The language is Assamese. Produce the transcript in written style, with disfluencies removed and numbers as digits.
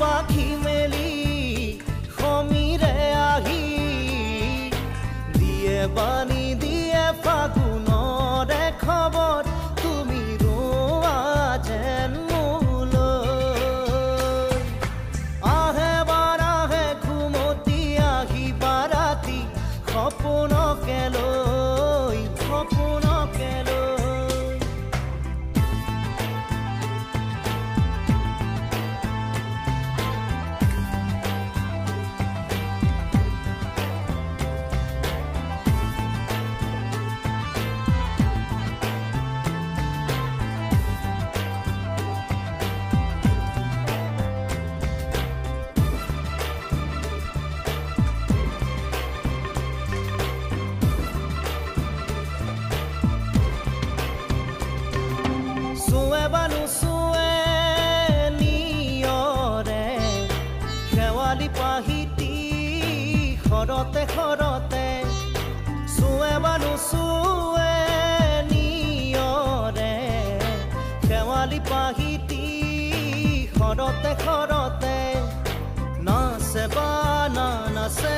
পাখি মেলি সমীৰে আহি দিয়ে বাণী, দিয়ে ফাগুনৰে খবৰ, তুমি ৰোৱা যেন মোলৈ। আহে বাৰাহে ঘুমতি আহিবা ৰাতি সপোনকে লৈ, সপোনকে লৈ। চুৱে বানু চুৱে নিয়ৰে শেৱালি পাহিটি শৰতে শৰতে, চুৱে বানু চুৱে নিয়ৰে শেৱালি পাহিটি শৰতে শৰতে। নাচে বা নাচে